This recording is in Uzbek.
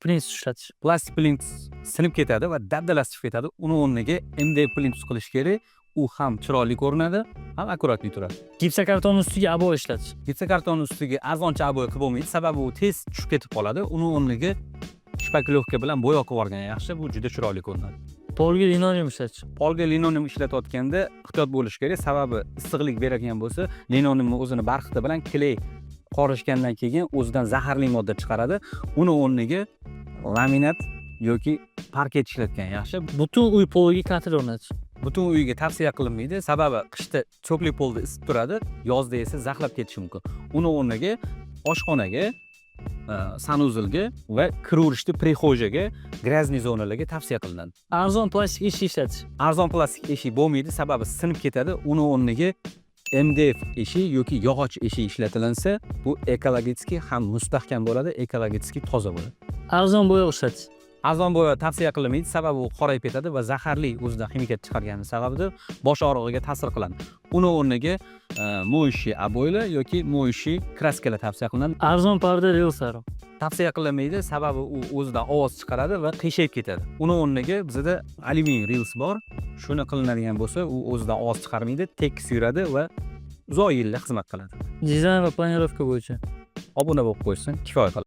Plintus ishlatish. Plastik plintus sinib ketadi va dabdalasi chiqib ketadi. Uni o'rniga MDF plintus qilish kerak. U ham chiroyli ko'rinadi, ham аккуратный turadi. Gipsokarton ustiga обой ishlatish. Gipsokarton ustiga arzoncha обой qilib bo'lmaydi, sababi u tez tushib ketib qoladi. Uni o'rniga шпаклёвка bilan bo'yoq qilib yuborgan yaxshi, bu juda chiroyli ko'rinadi. Polga linoleum ishlatish. Polga linoleum ishlatayotganda ehtiyot bo'lish kerak, sababi issiqlik beradigan bo'lsa, linoleumni o'zini бархат i bilan клей qorishgandan keyin o'zidan zaharli modda chiqaradi. Uni o'rniga laminat yoki parket ishlatgan yaxshi. Butun uy poliga kafel o'rnatish. Butun uyga tavsiya qilinmaydi, sababi qishda тёплый polda isib turadi, yozda esa zaxlab ketishi mumkin. Uni o'rniga oshxonaga, санузел ga va kiraverishda прихожа ga, грязный zonalarga tavsiya qilinadi. Arzon plastik eshik ishlatish. Arzon plastik eshik bo'lmaydi, sababi sinib ketadi. Uni o'rniga MDF eshik yoki yog'och eshik ishlatilinsa, bu ekologически ham mustahkam bo'ladi, ekologически toza bo'ladi. Arzon bo'yoq ishlatish. Arzon bo'yoq tavsiya qilinmaydi, sababi u qorayib ketadi va zaharli o'zidan ximikat chiqargani sababli bosh og'rig'iga ta'sir qiladi. Uni o'rniga моющий обой lar yoki моющий краска lar tavsiya qilinadi. Arzon parda relslar. Tavsiya qilinmaydi, sababi u o'zidan ovoz chiqaradi va qiyshayib ketadi. Uni o'rniga bizada alyumin rels bor. Shuni qilinadigan bo'lsa, u o'zidan ovoz chiqarmaydi, tekis yuradi va uzoq yillar xizmat qiladi. Dizayn va планировка bo'yicha. Obuna bo'lib qo'yishsin, kifoya qiladi.